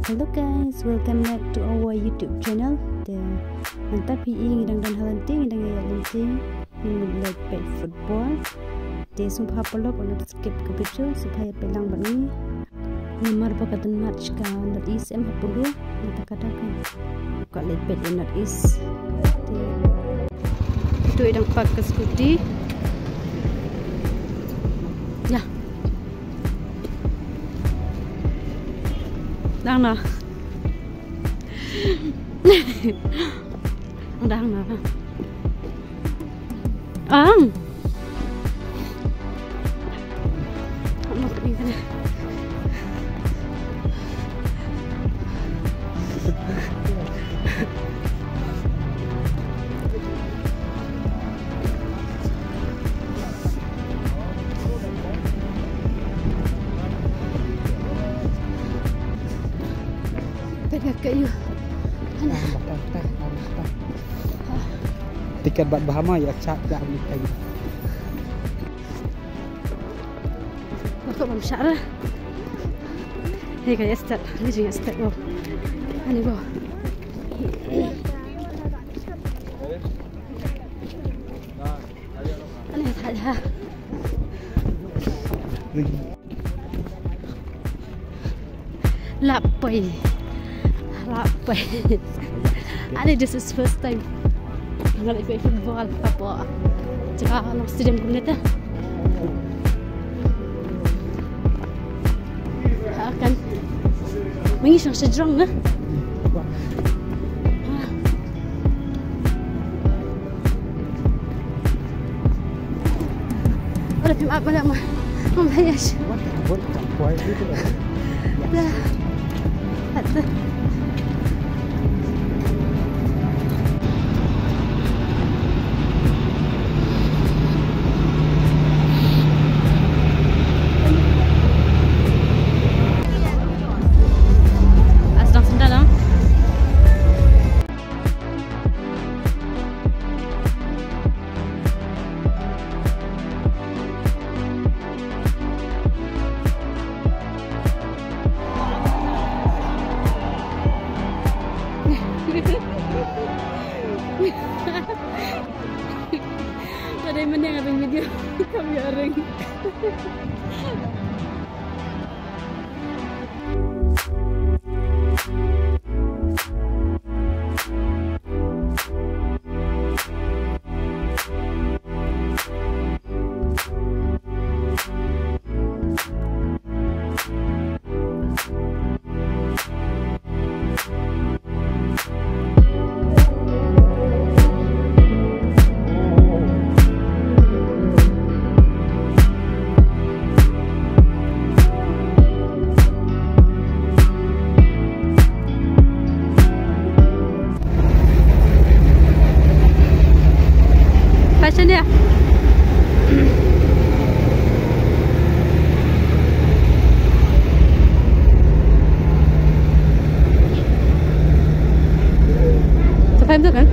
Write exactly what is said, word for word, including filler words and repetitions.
Hello guys, welcome back to our YouTube channel. Te mynta phi i ngi dang don ha lynti, ngi dang ïa lynti, ngi mut leit peit football. Te sngewbha paralok wat skip ka video, sngewbha ïa peit lang bad ngi. Namar ba ka don match ka North East em ha Polo, mynta ka dei ka ka leit peit ïa North East. Te ito i dang park ka scooty. Ya. Dang na. Dang na. Ang. Tengah kayu. Tiket bad bahama ya chat ya ni kayu. Bakal bam syara. Hei, kayak start. Ini juga start, wow. Ani, wow. Ani, tak ada. Lapoi. Lapoi. Ani, this is first time. Nga la ïa peit football hapoh jaka long stadium kumne te. Ha kan. Mangi shong sejrong na. Ora phim ap ma ma. Mom hayash. What? What? Why? Dah. Dah. As dang sendal ah. Ada yang menang ada video. Kami orang. Fashion ya. Sa faham tu kan?